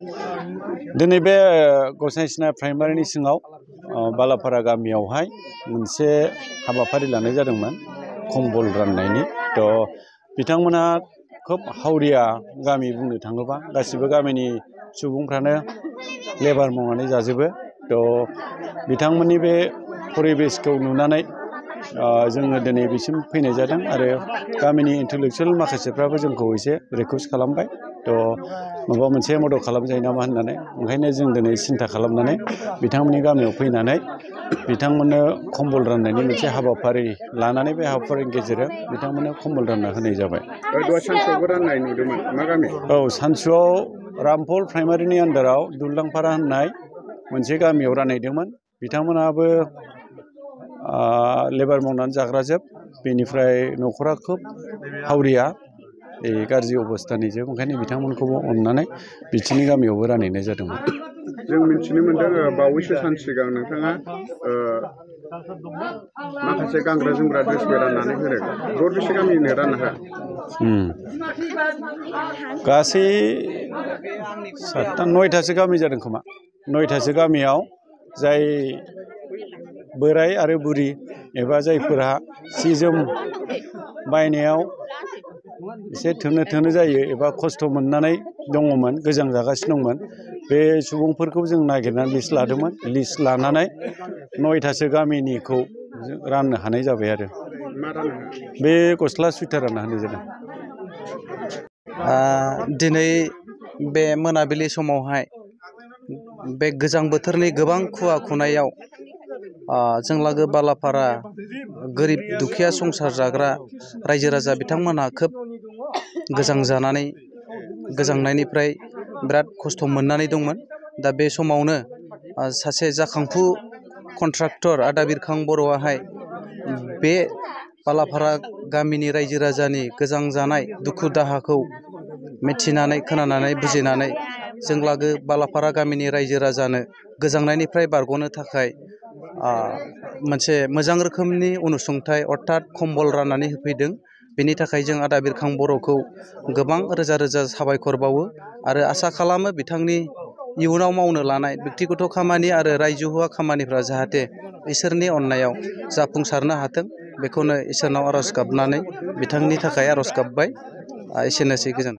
दिनै बे गसाइसिना प्राइमारिनि सिङाव बालाफारा गामियावहाय मोनसे हाबाफारि लानाय जादोंमोन कम्बल राननायनि। थ' बिथांमोना खोब हावरिया गामि बुंनो थाङोबा गासिबो गामिनि सुबुंफ्रानो लेबार मावनानै जाजोबो। थ' बिथांमोननि बे परिबेसखौ नुनानै जोङो दिनै बिसिम फैनाय जादों आरो गामिनि इन्टेलेक्सुयेल माखासेफ्राबो जोंखौ एसे रिकुवेस्ट खालामबाय। थ' माबा मोनसे मदद खालामजायो नामा होननानै ओंखायनो जों दिनै सिन्था खालामनानै बिथांमोननि गामियाव फैनानै बिथांमोननो कम्बल राननायनि मोनसे हाबाफारि लानानै बे हाबाफारिनि गेजेरजों बिथांमोननो कम्बल रानना होनाय जाबाय। सानसुआवबो राननाय नुदोंमोन मा गामि? औ, सानसुआव रामफल प्राइमारिनि आन्दाराव दुलदांपारा होननाय मोनसे गामियाव रानहैदोंमोन। बिथांमोनाबो लेबार मावनानै जाग्राजोब, बेनिफ्राय न'खरा खोब हावरिया गाज्रि अबस्थानि जोब, ओंखायनो बिथांमोनखौबो अननानै बिथिंनि गामियावबो रानहैनाय जादोंमोन। जों मिथिनो मोन्दों बावैसो सान सिगां नोंथाङा माखासे गानग्रा जोमग्रा ड्रेसबो राननानै होदों। दरबेसे गामिनो रानना होआ? गासै 9थासो गामि जादों खोमा। 9थासो गामियाव जाय बोराय आरो बुरि एबा जायफोरा सि जोम बायनायाव एसे थोनो जायो एबा खस्थ' मोननानै दङमोन, गोजां जागासिनो दंमोन, बे सुबुंफोरखौ जों नागिरनानै लिस्ट लादोंमोन। लिस्ट लानानै 9थासो गामिनिखौ राननो हानाय जाबाय आरो। बे गस्ला सुइटार रानना होनाय जादों। दिनै बे मोनाबिलि समावहाय बे गोजां बोथोरनि गोबां खुवा खुनायाव जों लागो बालाफारा गोरिब दुखिया संसार जाग्रा रायजो राजा बिथांमोनहा खोब गोजांनायनिफ्राय बिराद खस्थ' मोननानै दंमोन। दा बे समावनो सासे जाखांफु कन्ट्राक्टर आदा बिरखां बर'आहाय बे बालाफारा गामिनि रायजो राजानि गोजां जानाय दुखु दाहाखौ मिथिनानै खोनानानै बुजिनानै जों लागो बालाफारा गामिनि रायजो राजानो गोजांनायनिफ्राय बारग'नो थाखाय मोनसे मोजां रोखोमनि अनसुंथाइ अर्थात कम्बल राननानै होफैदों। बेनि थाखाय जों आदा बिरखां बर'खौ गोबां रोजा रोजा साबायखर बावो आरो आसा खालामो बिथांनि इयुनाव मावनो लानाय बेक्तिगत खामानि आरो रायजोहुआ खामानिफ्रा जाहाथे इसोरनि अननायाव जाफुंसारनो हाथों, बेखौनो इसोरनाव आर'ज गाबनानै बिथांनि थाखाय आर'ज गाबबाय। एसेनोसै, गोजोन्थों।